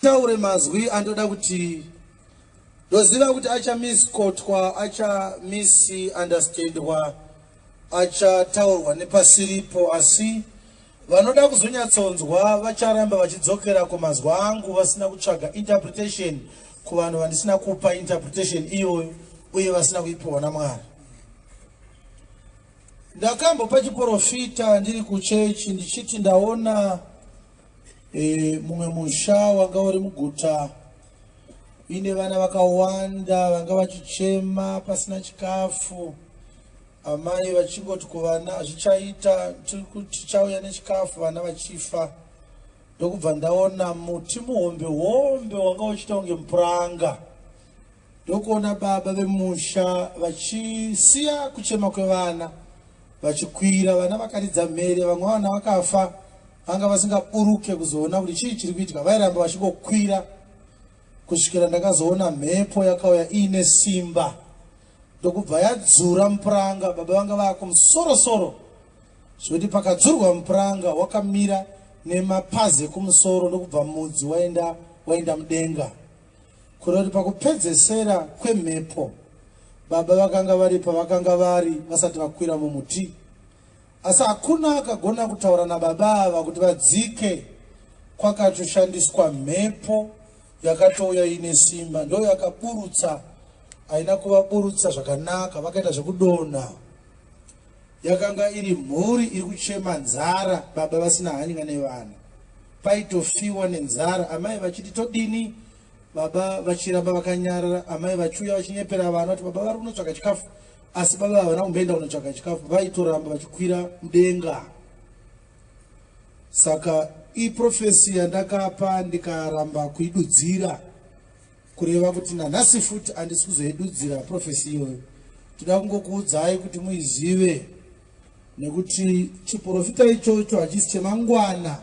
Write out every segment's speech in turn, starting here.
Taure mazwi andoda kuti ndoziva kuti achamiskotwa, achamisunderstandwa, achataurwa nepasiripo, asi vanoda kuzonyatsonzwa vacharamba vachidzokera kumazwi angu vasina kutsvaga interpretation kuvanhu vandisina kupa interpretation iyoyo uye vasina kuipiwa naMwari. Ndakambopa chiprofita ndiri kuchechi ndichiti ndaona mumwe musha wanga uri muguta uine vana vakawanda vanga vachichema pasina chikafu, amai vachingoti kuvana zvichaita, tichauya nechikafu, vana vachifa. Ndokubva ndaona muti muhombe hombe wanga uchiita kunge mupuranga, ndokuona baba vemusha vachisiya kuchema kwevana vachikwira. Vana vakaridza mhere, vamwe vana vakafa, vanga vasingaburuke kuzoona kuti chii chiri kuitika, vairamba vachingokwira kusvikira ndakazoona mhepo yakauya iine simba ndokubva yadzura mupuranga. Baba vanga vaakumusorosoro zvekuti pakadzurwa mupuranga wakamira nemapazi ekumusoro, ndokubva mudzi waenda mudenga, kureva kuti pakupedzesera kwemhepo baba vakanga vari pavakanga vari vasati vakwira mumuti. Asi hakuna akagona kutaura nababa ava kuti vadzike, kwakatoshandiswa mhepo yakatouya ine simba, ndo yakaburutsa. Haina kuvaburutsa zvakanaka, vakaita zvekudonha. Yakanga iri mhuri iri kuchema nzara, baba vasina hanya nevana, paitofiwa nenzara, amai vachiti todini, baba vachiramba vakanyarara, amai vachiuya vachinyepera vana kuti baba vari kunotsvaga chikafu, asi baba havana kumboenda kunotsvaga chikafu, vaitoramba vachikwira mudenga. Saka iprophecy yandakapa ndikaramba kuidudzira, kureva kuti nanhasi futi handisi kuzoidudzira prophecy iyoyo. Toda kungokuudzai kuti muizive, nekuti chiprofita ichocho hachisi chemangwana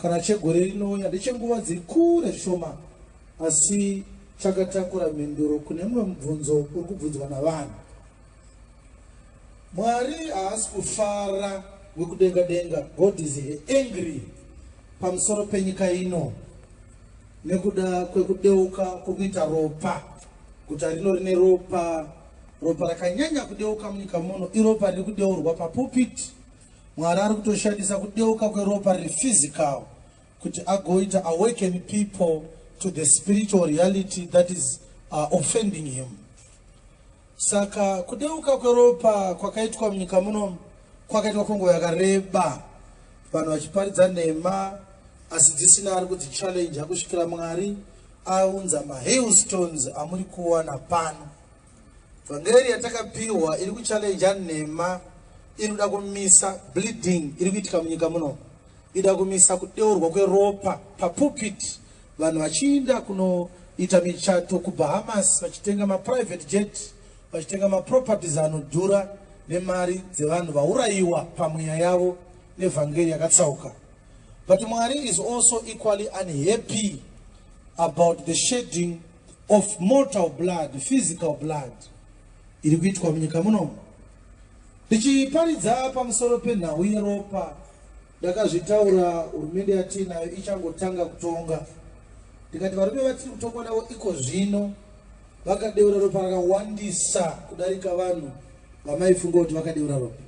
kana chegore rinouya, ndechenguva dziri kure zvishoma, asi chakatakura mhinduro kune mumwe mubvunzo uri kubvunzwa navanhu. Mwari haasi kufara wekudenga denga. God is angry pamusoro penyika ino nekuda kwekudeuka kwokuita ropa. Guta rino rine ropa, ropa rakanyanya kudeuka munyika muno iropa riri kudeurwa papulpit. Mwari ari kutoshandisa kudeuka kweropa riri physical kuti agoita awaken people to the spiritual reality that is offending him. Saka kudeuka kweropa kwakaitwa munyika muno kwakaitwa kwenguva yakareba, vanhu vachiparidza nhema asi dzisina ari kudzichallenge, kusvikira Mwari aunza mahailstones amuri kuwana pano. Vhangeri yatakapiwa iri kuchallenge nhema, iri kuda kumisa bleeding iri kuitika munyika muno, ida kumisa kudeurwa kweropa papulpit, vanhu vachiinda kunoita michato kuBahamas, vachitenga maprivate jet, vachitenga maproperties anodhura nemari dzevanhu vaurayiwa pamweya yavo nevhangeri yakatsauka. But Mwari is also equally unhappy about the shedding of mortal blood, physical blood iri kuitwa munyika munomu. Ndichiparidza pamusoro penhau yeropa, ndakazvitaura hurumende yatiinayo ichangotanga kutonga, ndikati varume vatiri kutongwa navo iko zvino vakadeura ropa rakawandisa kudarika vanhu vamaifunga kuti vakadeura ropa.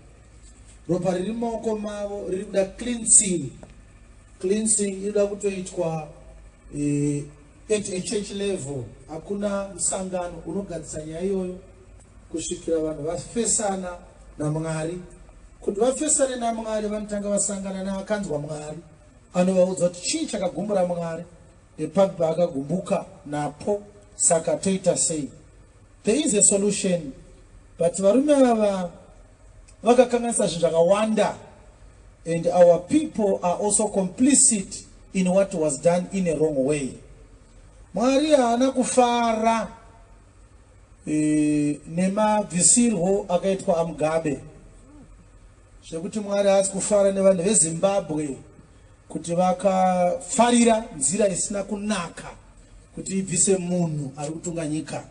Ropa riri mumaoko mavo riri kuda cleansing. Cleansing inoda kutoitwa at a church level. Hakuna musangano unogadzisa nyaya iyoyo kusvikira vanhu vafesana naMwari. Kuti vafesane naMwari, vanotanga vasangana neakanzwa Mwari anovaudza kuti chii chakagumbura Mwari, nepapi paakagumbuka napo, saka toita sei. There is a solution, but varume ava vakakanganisa zvinhu zvakawanda, and our people are also complicit in what was done in a wrong way. Mwari haana kufara nemabvisirwo akaitwa aMugabe, zvekuti Mwari haasi kufara nevanhu veZimbabwe kuti vakafarira nzira isina kunaka kuti ibvise munhu ari kutunga nyika.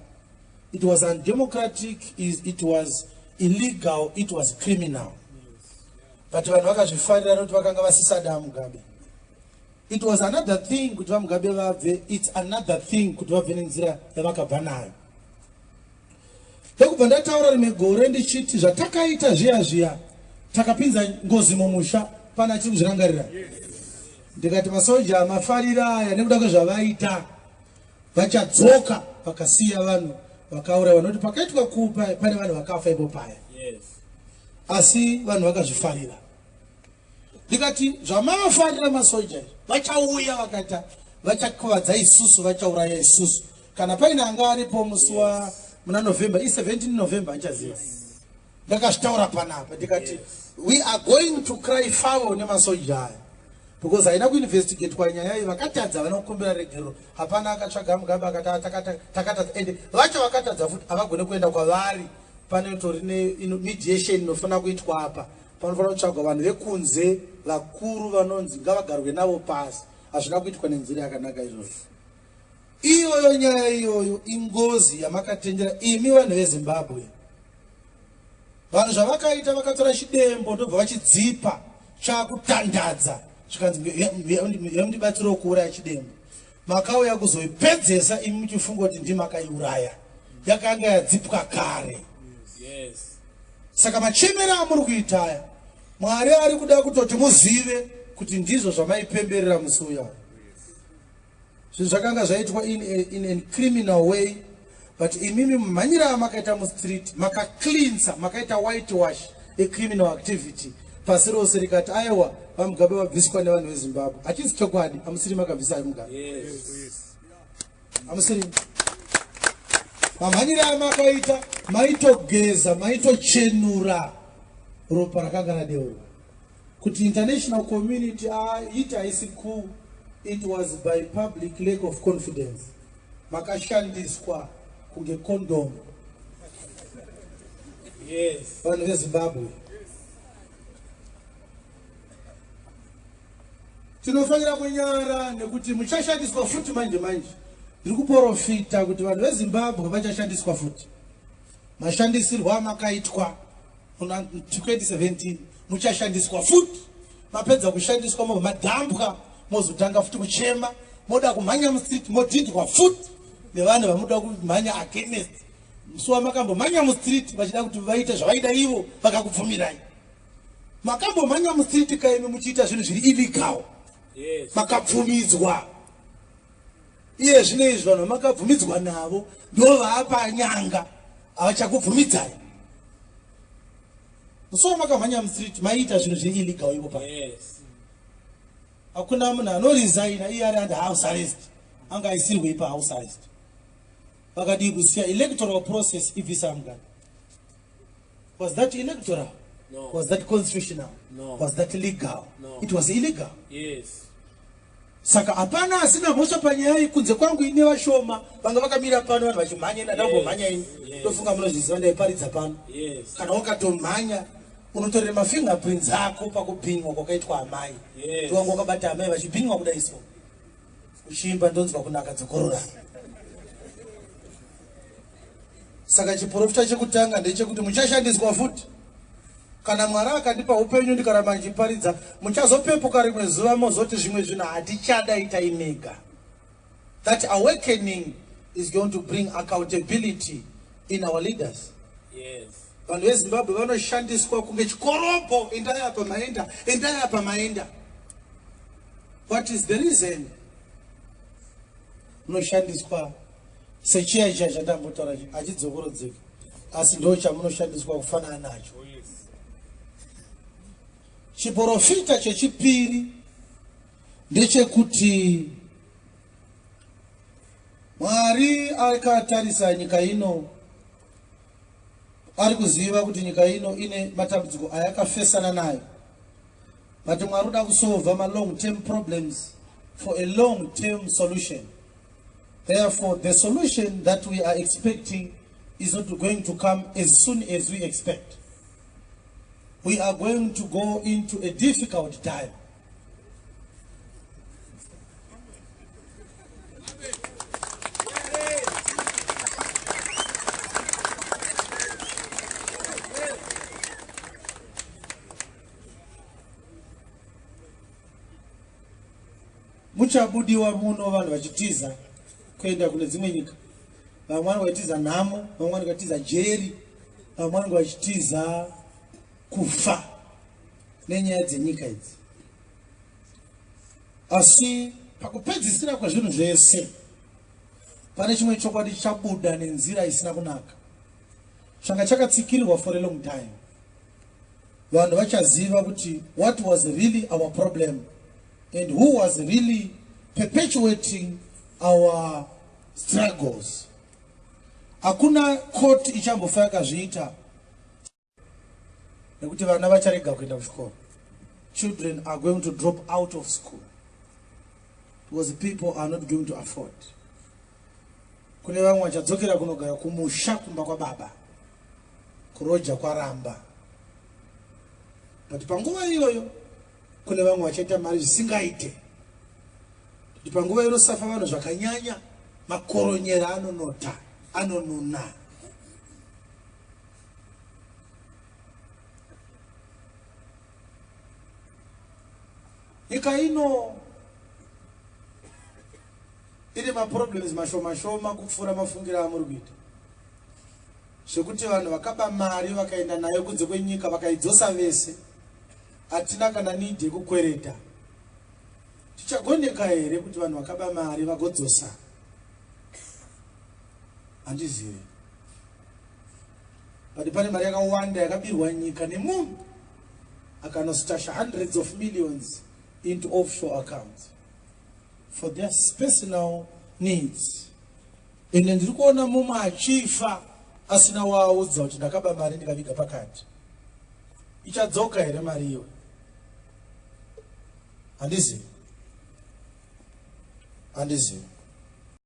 It was undemocratic, it was illegal, it was criminal, but vanhu vakazvifarira nekuti vakanga vasisada Mugabe. It was another thing kuti VaMugabe vabve, it's another thing kuti vabve nenzira yavakabva nayo. Ndokubva ndataura rimwe gore ndichiti zvatakaita zviya zviya takapinza ngozi mumusha, pana achiri kuzvirangarira. Ndikati masoja amafarira aya nekuda kwezvavaita vachadzoka vakasiya vanhu vakauraiwa nokuti pakaitwa kupa pane vanhu vakafa ipo paya. Asi vanhu vakazvifarira. Ndikati zvamavafarira masoja izvi vachauya vakaita vachakuvadza isusu, vachauraya isusu. Kana paine anga aripo musi wa muna November, i 17 November andichaziva. Ndakazvitaura panapa ndikati we are going to cry foul nemasoja aya because haina kuinvestigatwa nyaya iyi, vakatadza havana kukumbira regerero, hapana akatsvaga Mugabe akati takatadza, ende vacho vakatadza futi havagone kuenda kwavari, panotori nemediation inofanira kuitwa apa, panofanira kutsvagwa vanhu vekunze vakuru vanonzi ngavagarwe navo pasi. Hazvina kuitwa nenzira yakanaka izvozvo. Iyoyo nyaya iyoyo ingozi yamakatendera imi vanhu veZimbabwe. Vanhu zvavakaita vakatora chidembo ndobva vachidzipa chakutandadza, zvikanzi yamundibatsirawo kuuraya chidembo. Makauya kuzoipedzesa imi muchifunga kuti ndimakaiuraya, yakanga yadzipwa kare. Saka machemero amuri kuita aya, Mwari ari kuda kutoti muzive kuti ndizvo zvamaipemberera musi uya. Zvinhu zvakanga zvaitwa in a criminal way, but imimi mhanyira amakaita mustreet makacleansa, makaita whitewash ecriminal activity, pasi rose rikati aiwa, VaMugabe vabviswa nevanhu veZimbabwe. Hachisi chokwadi, hamusiri makabvisa Mugabe, hamusiri. Mamhanyire amakaita maitogeza, maitochenura ropa rakanga radeurwa kuti international community iti haisi coup. It was by public lack of confidence. Makashandiswa kunge condom. Vanhu veZimbabwe, tinofanira kunyara nekuti muchashandiswa futi manje manje. Ndiri kuprofita kuti vanhu veZimbabwe vachashandiswa futi. Mashandisirwo amakaitwa muna 2017 muchashandiswa futi. Mapedza kushandiswa mobva madhambwa, mozotanga futi kuchema, moda kumhanya mustreet, modhindwa futi nevanhu vamuda kumhanya against. Musi wamakambomhanya mustreet vachida kuti vaite zvavaida ivo vakakubvumirai. Makambomhanya mustreet kaimi muchiita zvinhu zviri illegal, makabvumidzwa. Iye zvino izvi vanhu vamakabvumidzwa navo ndo vaapa nyanga, havachakubvumidzai. Musi wamakamhanya mustreet maiita zvinhu zviri illegal ivo pa. Hakuna munhu anoresigna iye ari under house arrest. Anga aisirwei pahouse arrest? Vakadii kusiya electoral process ibvisa Mugabe? Was that electoral? No. Was that constitutional? No. Was that legal? No. It was illegal. Yes. Saka hapana asina mhosva panyaya iyi kunze kwangu ine vashoma vanga vakamira pano, vanhu vachimhanya, ndandambomhanya ini. Ndofunga munozviziva, ndaiparidza pano. Kana wakatomhanya unotorera mafingerprints ako pakubhinywa kwakaitwa amai. Ndiwanga wakabata amai vachibhinywa kudai so, uchiimba ndonzwa kunaka dzokorora. Saka chiprofita chekutanga ndechekuti muchashandiswa futi. Kana Mwari akandipa upenyu ndikaramba ndichiparidza, muchazopepuka rimwe zuva mozoti zvimwe zvinhu hatichada, itai mega. That awakening is going to bring accountability in our leaders. Vanhu veZimbabwe vanoshandiswa kunge chikorobho, endai apa maenda, endai apa maenda. What is the reason munoshandiswa sechiya chiya chandambotaura, hachidzokorodzeki, asi ndo chamunoshandiswa kufanana nacho. Chiprofita chechipiri ndechekuti Mwari akatarisa nyika ino, ari kuziva kuti nyika ino ine matambudziko ayakafesana nayo, but Mwari uda kusolva malong term problems for a long term solution. Therefore, the solution that we are expecting is not going to come as soon as we expect. We are going to go into a difficult time. Kuchabudiwa muno vanhu vachitiza kuenda kune dzimwe nyika. Vamwe vanenge vachitiza nhamo, vamwe vanenge vachitiza jeri, vamwe vanenge vachitiza kufa nenyaya dzenyika idzi. Asi pakupedzisira kwezvinhu zvese pane chimwe chokwadi chichabuda nenzira isina kunaka changa chakatsikirirwa for a long time. Vanhu vachaziva kuti what was really our problem and who was really perpetuating our struggles. Hakuna court ichambofa yakazviita nekuti vana vacharega kuenda kuchikoro. Children are going to drop out of school because people are not going to afford. Kune vamwe vachadzokera kunogara kumusha kumba kwababa, kuroja kwaramba. But panguva iyoyo kune vamwe vachaita mari zvisingaite, kuti panguva inosafa vanhu zvakanyanya, makoronyera anonota, anonuna. Nyika ino ine maproblems mashoma shoma kupfuura mafungiro amuri kuita, zvekuti vanhu vakaba mari vakaenda nayo kunze kwenyika vakaidzosa vese, hatina kana need yekukwereta. Tichagoneka here kuti vanhu vakaba mari vagodzosa? Handizivi, but pane mari yakawanda yakabirwa nyika nemunhu akanostasha hundreds of millions into offshore accounts for their personal needs. Ende ndiri kuona mumwe achifa asina waaudza kuti ndakaba mari ndikaviga pakati. Ichadzoka here mari iyo? Handizivi, handizivi.